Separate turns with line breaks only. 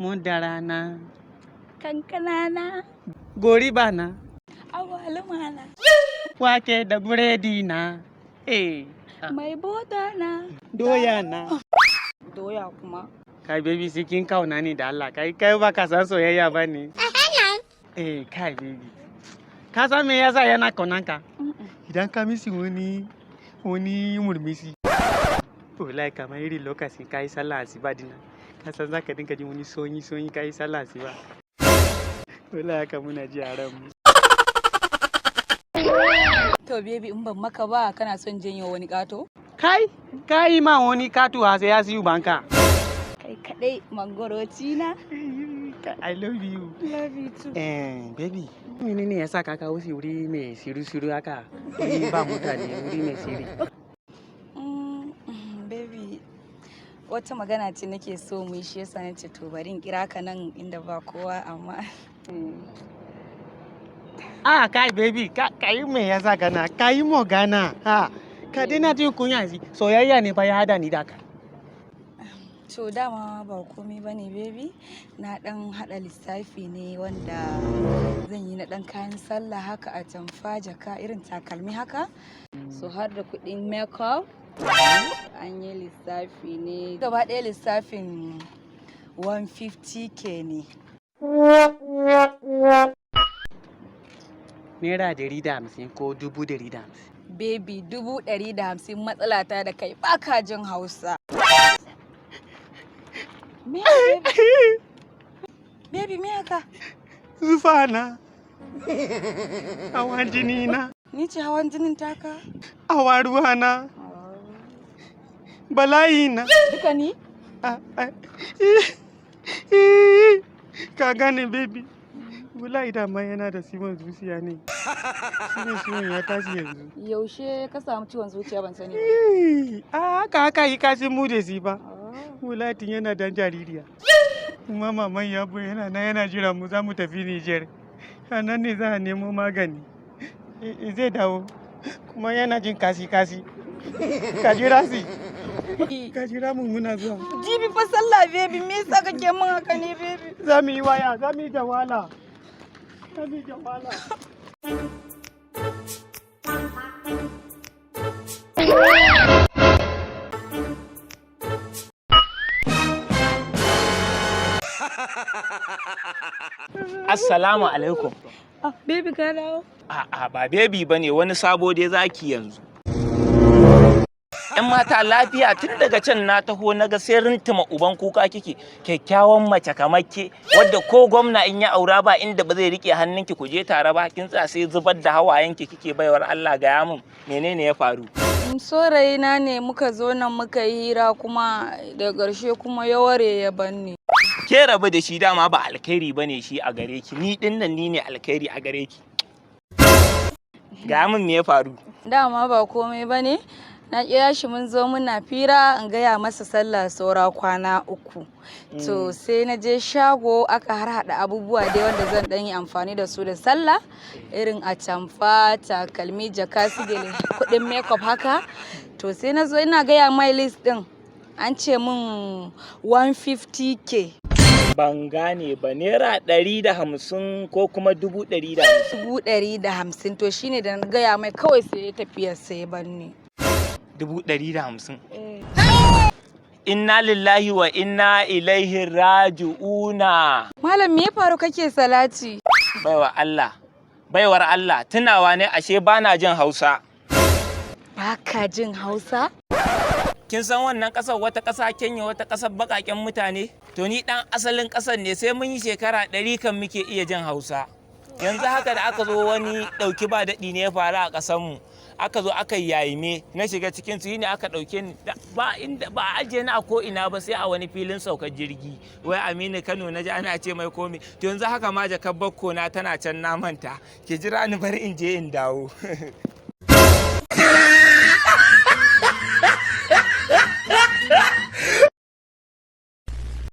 Madara na.
Kankana na.
Goruba na.
Agwaluma na.
Wake da buredi na. Eh.
Mai bota na.
Doya na.
Doya kuma.
Kai baby, sai kin kauna ni da Allah. Kai kai ba ka san soyayya ba ne. Eh, kai baby. Ka san me yasa yana kaunan ka? Idan ka misi wani murmushi. Wallahi kamar irin lokacin ka yi sallah asuba dinnan. Ka san za ka dinga jin wani sonyi sonyi ka yi sallah asuba. Wallahi haka muna ji a ranmu.
To baby, in ban maka ba, kana son janyo wani ƙato?
Kai, ka yi ma wani katuwa sai ya siyu banka.
Kai kaɗai mangoroci na.
I love you.
Love you too.
Eh, baby, menene yasa ka kawo shi wuri mai shiru-shiru haka? Wuri ba mutane, wuri mai sirri.
Baby, wata magana ce nake so mu yi, shi yasa nace to bari in kira ka nan inda ba kowa amma.
Ah, kai baby, ka yi me yasa kana? Ka yi magana. Ha, ka daina jin kunya shi. Soyayya ne fa ya hada ni da ka.
To dama ba komai bane baby, na ɗan haɗa lissafi ne wanda zan yi na ɗan kayan sallah haka, atamfa, jaka, irin takalmi haka. So har da kuɗin makeup an yi lissafi ne. Gaba ɗaya lissafin 150K ne.
₦150 ko 150,000?
Baby, 150,000. Matsala ta da kai, baka jin Hausa. Me baby? Baby, me haka?
Zufa na. Hawan jini na.
Ni ce hawan jinin taka?
Hawan ruwa na. Bala'i na.
Duka ni?
Ah, ah. Ka gane baby. Wallahi dama yana da ciwon zuciya ne. Shine ciwon ya tashi yanzu.
Yaushe ka samu ciwon zuciya? Ban sani ba.
Ah, haka haka yi kashin mu da shi ba. Wallahi tun yana dan jaririya. Kuma maman yabo yana nan yana jira mu za mu tafi Niger. A nan ne za a nemo magani. Zai dawo. Kuma yana jin kasi kasi. Ka jira shi. Ka jira mu, muna zuwa.
Jibi fa sallah baby, me yasa kake min haka ne baby?
Za mu yi waya, za mu yi jawala. Za mu yi jawala.
Assalamu alaikum.
Ah, baby, ka dawo?
A'a, ba baby bane, wani sabo dai zaki yanzu. ‘Yan mata, lafiya? Tun daga can na taho na ga sai rintuma uban kuka kike. Kyakkyawan mace kamar ke, wadda ko gwamna in ya aura ba inda ba zai rike hannunki ku je tare ba, kin tsaya sai zubar da hawayenki kike. Baiwar Allah, gaya min menene ya faru?
Saurayina ne muka zo nan muka yi hira, kuma da ƙarshe kuma ya ware ya banni.
Ke rabu da shi, dama ba alkhairi bane shi a gare ki. Ni din nan ni ne alkhairi a gare ki. Gaya min me ya faru.
Dama ba komai ba ne. Na kira shi mun zo muna fira, in gaya masa sallah saura kwana 3. To sai na je shago aka harhaɗa abubuwa dai wanda zan ɗan yi amfani da su da sallah. Irin atamfa, takalmi, jaka, su gele, kuɗin makeup haka. To sai na zo ina gaya mai list ɗin. An ce min 150K.
Ban gane ba, ₦150 ko kuma 150,000?
150,000. To shine da na gaya mai kawai sai ya tafiya sai ya banni.
150,000. Inna lillahi wa inna ilaihi raji'una.
Malam, me ya faru kake salati?
Baiwa Allah, baiwar Allah, tunawa ne ashe bana jin Hausa.
Baka jin Hausa?
Kin san wannan ƙasar, wata ƙasa Kenya, wata ƙasar baƙaƙen mutane? To ni ɗan asalin ƙasar ne, sai mun yi shekara 100 kan muke iya jin Hausa. Yanzu haka da aka zo, wani ɗauki ba daɗi ne ya faru a ƙasarmu. Aka zo aka yayime, na shiga cikin su ne aka ɗauke ni, ba inda ba a ajiye ni a ko ina ba sai a wani filin saukar jirgi. Wai Aminu Kano na ji ana ce mai komai. To yanzu haka ma jakar bakko na tana can na manta. Ki jira ni, bari in je in dawo.